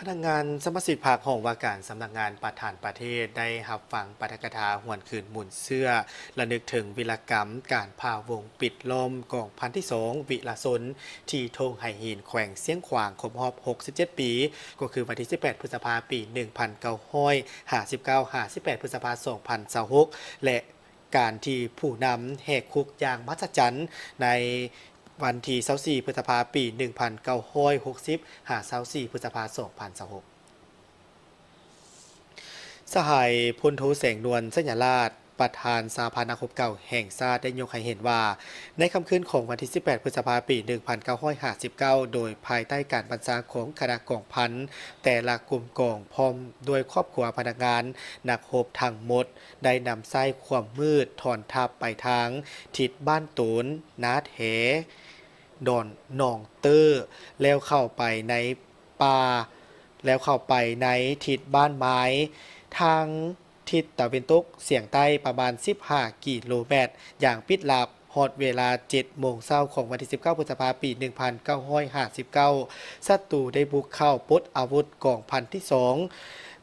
ພະນັກງານສະມາຊິກພັກຫ້ອງວ່າການສຳນັກງານປະທານປະເທດ ໄດ້ຮັບຟັງປາຖະກະຖາຫວນຄືນມູນເຊື້ອ ລະນຶກເຖິງວິລະກຳການຜ່າວົງປິດລ້ອມກອງພັນທີສອງ ວິລະຊົນ ທີ່ທົ່ງໄຫຫີນ ແຂວງຊຽງຂວາງ ຄົບຮອບຫົກສິບເຈັດປີ ກໍຄືວັນທີສິບແປດ ພຶດສະພາ ປີໜຶ່ງພັນເກົ້າຮ້ອຍຫ້າສິບເກົ້າ ຫາສິບແປດ ພຶດສະພາ ສອງພັນຊາວຫົກ ແລະ ການທີ່ຜູ້ນຳແຫກຄຸກຢ່າງມະຫັດສະຈັນ ໃນວັນທີຊາວສີ່ ພຶດສະພາ ປີໜຶ່ງພັນເກົ້າຮ້ອຍຫົກສິບ ຫາຊາວສີ່ ພຶດສະພາ ສອງພັນຊາວຫົກ. ສະຫາຍ ພົນໂທ ແສງນວນ ໄຊຍະລາດ ປະທານສະຫະພັນນັກຮົບເກົ່າແຫ່ງຊາດ ໄດ້ຍົກໃຫ້ເຫັນວ່າ ໃນຄ່ຳຄືນຂອງວັນທີສິບແປດ ພຶດສະພາ ປີໜຶ່ງພັນເກົ້າຮ້ອຍຫ້າສິບເກົ້າ ໂດຍພາຍໃຕ້ການບັນຊາຂອງຄະນະກອງພັນ ແຕ່ລະກຸ່ມກອງ ພ້ອມດ້ວຍຄອບຄົວພະນັກງານນັກຮົບທັງໝົດ ໄດ້ນຳໃຊ້ຄວາມມືດຖອນທັບໄປທາງທິດບ້ານໂຕນ, ນາແທ, ດອນໜອງເຕີ ແລ້ວເຂົ້າໄປໃນປ່າ ແລ້ວເຂົ້າໄປໃນທິດບ້ານມາຍ ທາງທິດຕາເວັນຕົກສຽງໃຕ້ປະມານສິບຫ້າກິໂລແມັດ ຢ່າງປິດລັບ. ຮອດເວລາເຈັດໂມງເຊົ້າຂອງວັນທີສິບເກົ້າ ພຶດສະພາ ປີໜຶ່ງພັນເກົ້າຮ້ອຍຫ້າສິບເກົ້າ ສັດຕູໄດ້ບຸກເຂົ້າປົດອາວຸດກອງພັນທີສອງ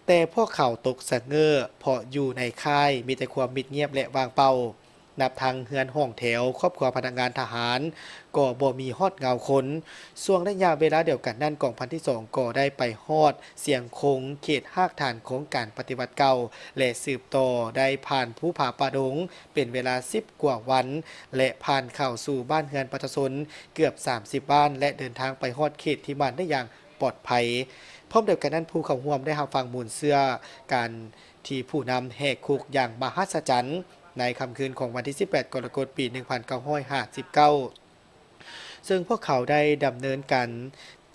ແຕ່ພວກເຂົາຕົກສະເຫງີ້ ເພາະຢູ່ໃນຄ້າຍມີແຕ່ຄວາມມິດງຽບ ແລະ ວ່າງເປົ່າ. ນັບທັງເຮືອນຫ້ອງແຖວ, ຄອບຄົວພະນັກງານທະຫານ ກໍບໍ່ມີຮອດເງົາຄົນ. ຊ່ວງໄລຍະເວລາດຽວກັນນັ້ນ, ກອງພັນທີສອງກໍໄດ້ໄປຮອດຊຽງຄົງ ເຂດຮາກຖານຂອງການປະຕິວັດເກົ່າ ແລະ ສືບຕໍ່ໄດ້ຜ່ານພູຜາປ່າດົງ ເປັນເວລາສິບກວ່າວັນ ແລະ ຜ່ານເຂົ້າສູ່ບ້ານເຮືອນປະຊາຊົນເກືອບສາມສິບບ້ານ ແລະ ເດີນທາງໄປຮອດເຂດທີ່ໝັ້ນໄດ້ຢ່າງປອດໄພ. ພ້ອມດຽວກັນນັ້ນ, ຜູ້ເຂົ້າຮ່ວມໄດ້ຮັບຟັງມູນເຊື້ອການທີ່ຜູ້ນຳແຫກຄຸກຢ່າງມະຫັດສະຈັນ ໃນຄ່ຳຄືນຂອງວັນທີສິບແປດ ກໍລະກົດ ປີໜຶ່ງພັນເກົ້າຮ້ອຍຫ້າສິບເກົ້າ ເຊິ່ງພວກເຂົາໄດ້ດຳເນີນການ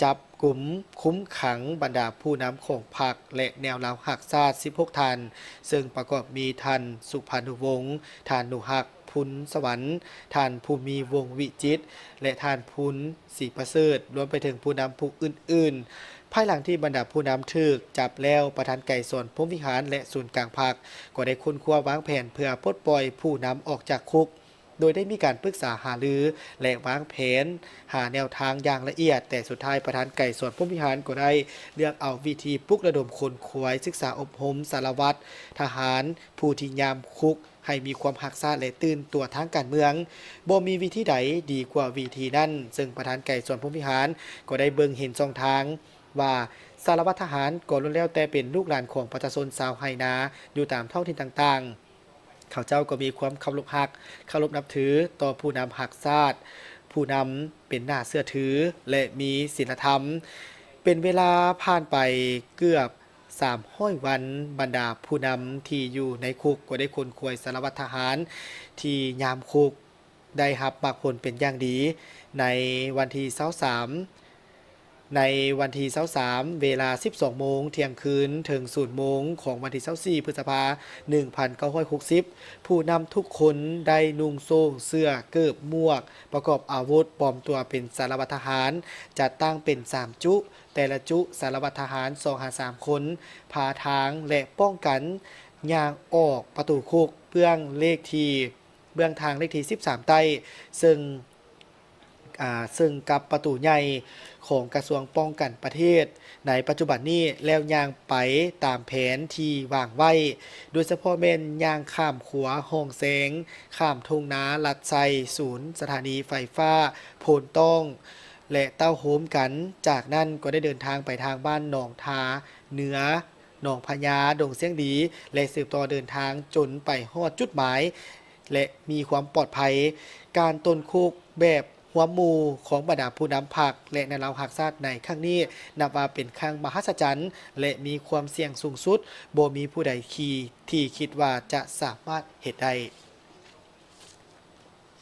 ຈັບກຸມຄຸມຂັງບັນດາຜູ້ນຳຂອງພັກ ແລະ ແນວລາວຮັກຊາດສິບຫົກທ່ານ, ເຊິ່ງປະກອບມີທ່ານ ສຸພານຸວົງ, ທ່ານ ໜູຮັກ ພຸນສະຫວັນ, ທ່ານ ພູມີ ວົງວິຈິດ ແລະ ທ່ານ ພຸນ ສີປະເສີດ, ລວມໄປເຖິງຜູ້ນຳຜູ້ອື່ນໆ. ພາຍຫຼັງທີ່ບັນດາຜູ້ນຳຖືກຈັບແລ້ວ, ປະທານໄກສອນ ພົມວິຫານ ແລະ ສູນກາງພັກ ກໍໄດ້ຄົ້ນຄວ້າວາງແຜນເພື່ອປົດປ່ອຍຜູ້ນຳອອກຈາກຄຸກ. ໂດຍໄດ້ມີການປຶກສາຫາລື ແລະ ວາງແຜນຫາແນວທາງຢ່າງລະອຽດ, ແຕ່ສຸດທ້າຍປະທານໄກສອນ ພົມວິຫານ ກໍໄດ້ເລືອກເອົາວິທີປຸກລະດົມຂົນຂວາຍສຶກສາອົບຮົມສາລະວັດທະຫານຜູ້ທີ່ຍາມຄຸກໃຫ້ມີຄວາມຮັກຊາດ ແລະ ຕື່ນຕົວທາງການເມືອງ. ບໍ່ມີວິທີໃດດີກວ່າວິທີນັ້ນ, ເຊິ່ງປະທານໄກສອນ ພົມວິຫານ ກໍໄດ້ເບິ່ງເຫັນຊ່ອງທາງວ່າ ສາລະວັດທະຫານກໍລ້ວນແລ້ວແຕ່ເປັນລູກຫຼານຂອງປະຊາຊົນຊາວໄຮ່ນາຢູ່ຕາມທ້ອງຖິ່ນຕ່າງໆ. ເຂົາເຈົ້າກໍມີຄວາມເຄົາລົບຮັກ, ເຄົາລົບນັບຖືຕໍ່ຜູ້ນຳຮັກຊາດ, ຜູ້ນຳເປັນໜ້າເຊື່ອຖື ແລະ ມີສິນລະທຳ. ເປັນເວລາຜ່ານໄປເກືອບສາມຮ້ອຍວັນ, ບັນດາຜູ້ນຳທີ່ຢູ່ໃນຄຸກກໍໄດ້ຂົນຂວາຍສາລະວັດທະຫານທີ່ຍາມຄຸກ ໄດ້ຮັບໝາກຜົນເປັນຢ່າງດີ ໃນວັນທີຊາວສາມ ໃນວັນທີຊາວສາມ ເວລາສິບສອງໂມງທ່ຽງຄືນ ເຖິງສູນໂມງຂອງວັນທີຊາວສີ່ ພຶດສະພາ ໜຶ່ງພັນເກົ້າຮ້ອຍຫົກສິບ ຜູ້ນຳທຸກຄົນໄດ້ນຸ່ງໂສ້ງເສື້ອເກີບໝວກ ປະກອບອາວຸດ ປອມຕົວເປັນສາລະວັດທະຫານ ຈັດຕັ້ງເປັນສາມຈຸ ແຕ່ລະຈຸສາລະວັດທະຫານສອງຫາສາມຄົນ ພາທາງ ແລະ ປ້ອງກັນ ຍ່າງອອກປະຕູຄຸກ ເບື້ອງເລກທີ ເບື້ອງທາງເລກທີສິບສາມໃຕ້ ເຊິ່ງ ອາ ເຊິ່ງກັບປະຕູໃຫຍ່ຂອງກະຊວງປ້ອງກັນປະເທດໃນປັດຈຸບັນນີ້ ແລ້ວຍ່າງໄປຕາມແຜນທີ່ວາງໄວ້ ໂດຍສະເພາະແມ່ນຍ່າງຂ້າມຂົວຮ່ອງແຊງ, ຂ້າມທົ່ງນາລັດໄຊ, ສູນສະຖານີໄຟຟ້າໂພນຕ້ອງ ແລະ ເຕົ້າໂຮມກັນ. ຈາກນັ້ນກໍໄດ້ເດີນທາງໄປທາງບ້ານໜອງທ່າເໜືອ, ໜອງພະຍາ, ດົງຊຽງດີ ແລະ ສືບຕໍ່ເດີນທາງຈົນໄປຮອດຈຸດໝາຍ ແລະ ມີຄວາມປອດໄພ. ການຄົ້ນຄົ້ນແບບຮວມໝູ່ຂອງບັນດາຜູ້ນຳພັກ ແລະ ແນວລາວຮັກຊາດໃນຄັ້ງນີ້ ນັບວ່າເປັນຄັ້ງມະຫັດສະຈັນ ແລະ ມີຄວາມສ່ຽງສູງສຸດ, ບໍ່ມີຜູ້ໃດທີ່ຄິດວ່າຈະສາມາດເຮັດໄດ້.